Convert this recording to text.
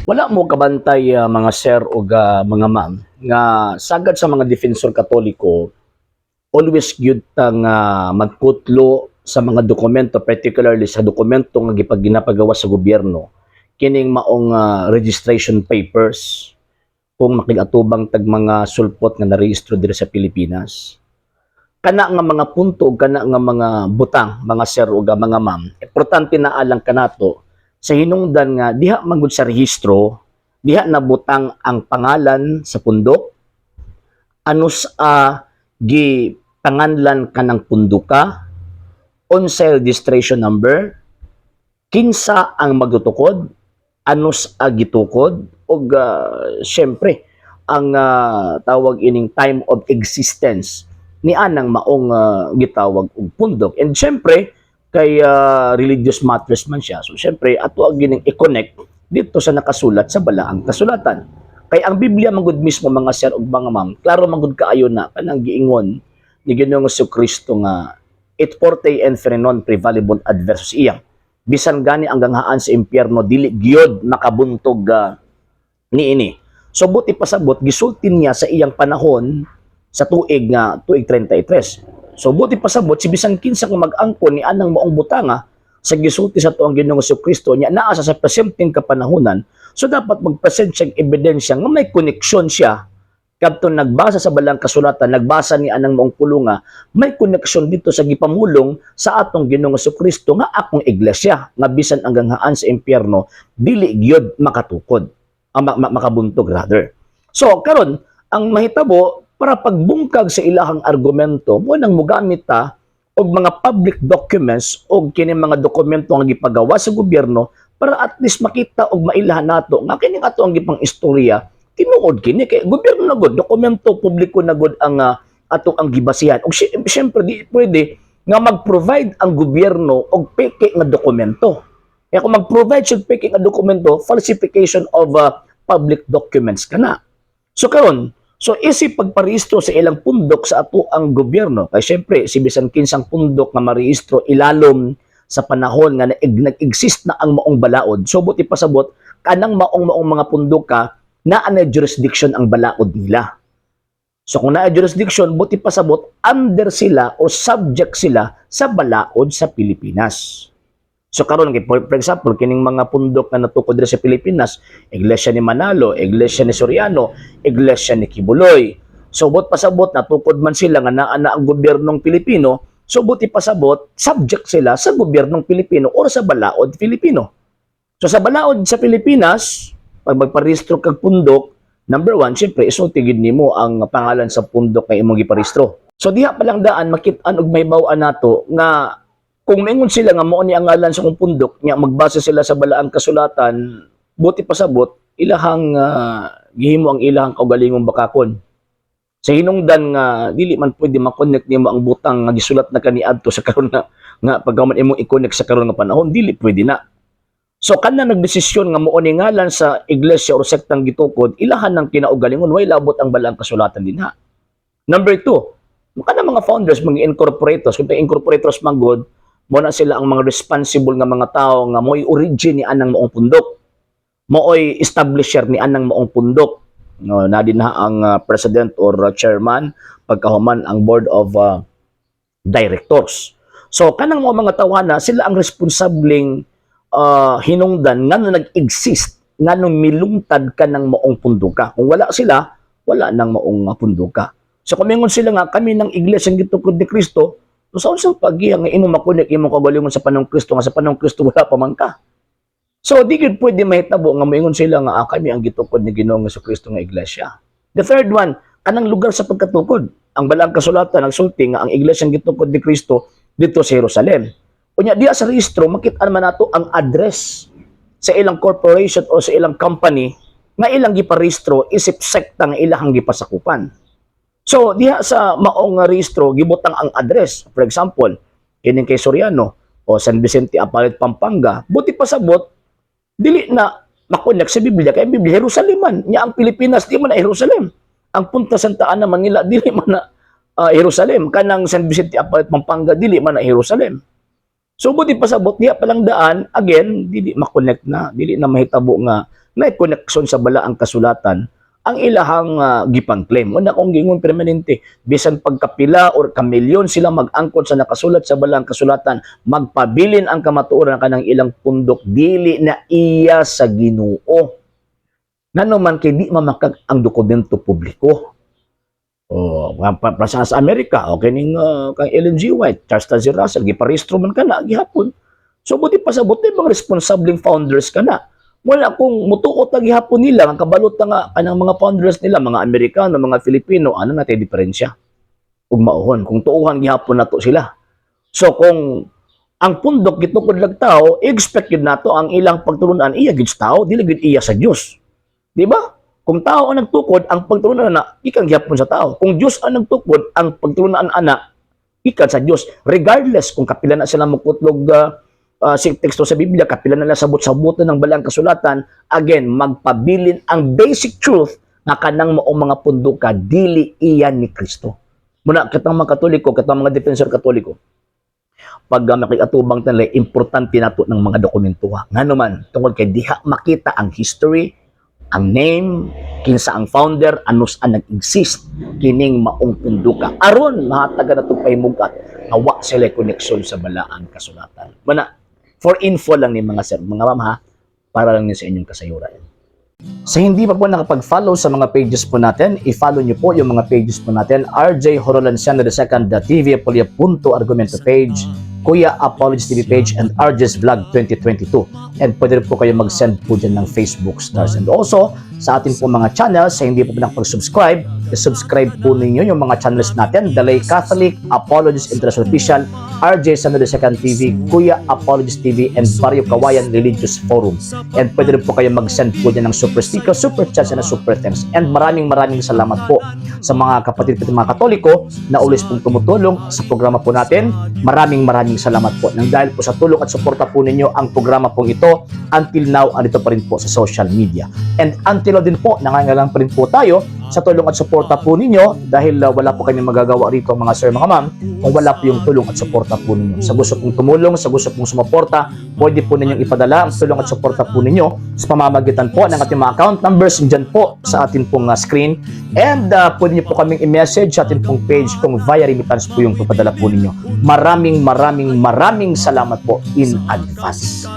Wala mo kabantay, mga sir o mga ma'am, nga sagad sa mga defensor Katoliko, always gyud ta nga magkutlo sa mga dokumento, particularly sa dokumento nga gipag ginapagawa sa gobyerno, kining maong registration papers, kung makigatubang tag mga sulpot nga narehistro diri sa Pilipinas. Kana nga mga punto ug kana nga mga butang, mga sir ug mga ma'am, importante na alang kanato sa hinungdan nga diha man gud sa rehistro, diha nabutang ang pangalan sa pundok, ano sa gi panganlan kanang punduka, unsay registration number, kinsa ang magtutukod, ano sa gitukod, ug syempre ang tawag ining time of existence ni anang maong gitawag og pundok. And syempre kay religious matters man siya, so syempre ato ang gining i-connect dito sa nakasulat sa Balaang Kasulatan, kay ang Biblia man gud mismo, mga sir ug mga ma'am, klaro man gud kaayo na kanang giingon ni Ginoong Kristo nga "Et forte inferi non praevalebunt adversus eam", bisan gani ang ganghaan sa impyerno dili gyud makabuntog niini. So buti pasabot, gisulti niya sa iyang panahon sa tuig nga tuig 33. So buti pasabot, si bisan kinsa nga mag-angkon ni anang maong butanga sa gisulti sa tuang Ginoong Kristo niya naa sa presenteng kapanahonan, so dapat magpresent siya ebidensya nga may koneksyon siya kadto nagbasa sa Balang Kasulatan, nagbasa ni anang maong pulunga, may koneksyon dito sa gipamulong sa atong Ginoong Kristo nga akong iglesia nga bisan ang ganghaan sa impyerno dili gyud makatukod, makabuntog rather. So karon ang mahitabo para pagbungkag sa ilahang argumento mo nang mugamit ta og mga public documents o kini mga dokumento nga gipagawa sa gobyerno para at least makita og mailahan nato nga kining ato ang gipang istorya tinuod kini, kay gobyerno na gud, dokumento publiko na gud ang ato ang gibasihan. Og syempre di pwede nga mag-provide ang gobyerno og peke nga dokumento. Kaya kung mag-provide siya og peke nga dokumento, falsification of public documents kana. So karon, so isip pagparehistro sa ilang pundok sa ato ang gobyerno, kay syempre si bisan kinsang pundok nga marehistro ilalom sa panahon nga nag-exist na ang maong balaod. So buti pasabot, kanang maong maong mga pundok ka naa na jurisdiction ang balaod nila. So kung naa jurisdiction, buti pasabot under sila o subject sila sa balaod sa Pilipinas. So karon kay for example, kining mga pundok nga natukod diri sa Pilipinas, Iglesia ni Manalo, Iglesia ni Soriano, Iglesia ni Quiboloy. So buot pasabot natukod man sila nga naa na ang gobyernong Pilipino, so buti pasabot subject sila sa gobyernong Pilipino or sa balaod Filipino. So sa balaod sa Pilipinas, pag magparehistro kag pundok, number one, syempre, isulti gid nimo ang pangalan sa pundok nga imong giparehistro. So diha pa lang daan makit-an og mahibaw-an nato nga kung maingon sila nga mao ni ang ngalan sa kong pundok nya magbase sila sa Balaang Kasulatan, buti pasabot ilahang gihimo ang ilahang kaugalingong bakakon. Sa hinungdan nga dili man pwede ma-connect nimo ang butang nga gisulat na kaniadto sa karon na nga pagkaman imong i-connect sa karon nga panahon, dili pwede na. So kana nagdesisyon nga mao ni ngalan sa iglesia or sektang gitukod, ilahan ng kinaugalingon, way labot ang Balaang Kasulatan dinha. Number two, kana mga founders, mga incorporators, kung incorporators man gud, mo na sila ang mga responsible nga mga tao nga mo'y origin ni anang maong pundok. Mo'y establisher ni anang maong pundok. No, na din na ang president or chairman, pagkahuman ang board of directors. So kanang mga tawana, sila ang responsableng hinungdan nga nag-exist, nga nung milungtad ka ng maong punduka. Kung wala sila, wala nang maong punduka. So kung mingon sila nga kami ng iglesia ng gitukod ni Kristo, so sa unsang pagiya nga imong makunik imong kagalingon sa panong Kristo nga sa panong Kristo wala pa man ka? So di gyud pwede mahitabo nga moingon sila nga kami ang gitukod ni Ginoong Kristo nga iglesia. The third one, kanang lugar sa pagkatukod. Ang Balaang Kasulatan nagsulti nga ang iglesia ang gitukod ni Kristo dito sa Jerusalem. Unya diya sa rehistro makita naman nato ang address sa ilang corporation o sa ilang company nga ilang giparehistro isip sekta nga ilahang gipasakupan. So diha sa maong rehistro gibutang ang address. For example, kining kay Soriano o San Vicente Apalit, Pampanga, buti pasabot dili na makonek sa Biblia kay Biblia Jerusalem man. Nya ang Pilipinas di man na Jerusalem. Ang Punta Santa Ana, Manila, dili man na Jerusalem. Kanang San Vicente Apalit, Pampanga, dili man na Jerusalem. So buti pasabot diha palang daan, again, dili ma-connect na, dili na mahitabo nga may connection sa balaang kasulatan ang ilahang gipang-claim. Una kong gingon permanente, bisan pagkapila or kamilyon sila mag-angkon sa nakasulat sa balaang kasulatan, magpabilin ang kamatuoran kanang ilang pundok dili na iya sa Ginoo. Ngano man kay di mamakag ang dokumento publiko. Oh, pa sa Amerika, okay ning kang Ellen G. White, Charles Taze Russell, giparehistro man kana gihapon. So buti pasabot ni mga responsableng founders kana. Wala kung mutuot na gihapon nila, ang kabalot na nga kanang mga founders nila, mga Amerikano, mga Filipino, ano na tay diferensya? Ug mauhon, kung tuuhan gihapon nato sila. So kung ang pundok gitukod lag tao, expect gyud nato ang ilang pagtulunan iya gyud sa tao, dili gyud iya sa Dios. Di ba? Kung tao ang nagtukod, ang pagtulunan na gikan gihapon sa tao. Kung Dios ang nagtukod, ang pagtulunan ana gikan sa Dios. Regardless kung kapila na sila mokutlog si teksto sa Biblia, kapila na sabot-sabutan ng balaang kasulatan, again, magpabilin ang basic truth nga kanang maong mga punduka dili iyan ni Kristo. Muna kitang mga Katoliko, kitang mga defensor Katoliko, pag makiatubang tanlay, importante nato ng mga dokumento. Ngano man, tungod kay diha makita ang history, ang name, kinsa ang founder, anus ang nag-exist kining maong punduka. Aron mahatagan nato pahimugat nga wa sila connection sa balaang kasulatan. Mana, for info lang ni mga sir, mga ma'am ha, para lang ni sa inyong kasayuran. Sa hindi pa po nakapag-follow sa mga pages po natin, i-follow niyo po yung mga pages po natin, RJ Horolanciano II, TV Apolia Argumento page, Kuya Apologies TV page, and RJ's Vlog 2022. And pwede rin po kayo mag-send po dyan ng Facebook stars. And also, sa atin po mga channels, sa hindi po nakapag-subscribe, i-subscribe po ninyo yung mga channels natin, Dalay Catholic, Apologies International Official, RJ Sano II TV, Kuya Apologies TV, and Barrio Kawayan Religious Forum. And pwede rin po kayo mag-send po dyan ng super sticker, super chats, and super thanks. And maraming maraming salamat po sa mga kapatid po mga Katoliko na always pong tumutulong sa programa po natin. Maraming maraming salamat po. Nang dahil po sa tulong at suporta po ninyo ang programa pong ito, until now, andito pa rin po sa social media. And until now din po, nangangailangan pa rin po tayo sa tulong at suporta po ninyo dahil wala po kami magagawa rito, mga sir, mga ma'am, kung wala po yung tulong at suporta po ninyo. Sa gusto pong tumulong, sa gusto pong sumuporta, pwede po ninyong ipadala ang tulong at suporta po ninyo sa pamamagitan po ng ating mga account numbers dyan po sa ating pong screen. And pwede niyo po kaming i-message sa ating pong page kung via remittance po yung papadala po ninyo. Maraming maraming maraming salamat po in advance.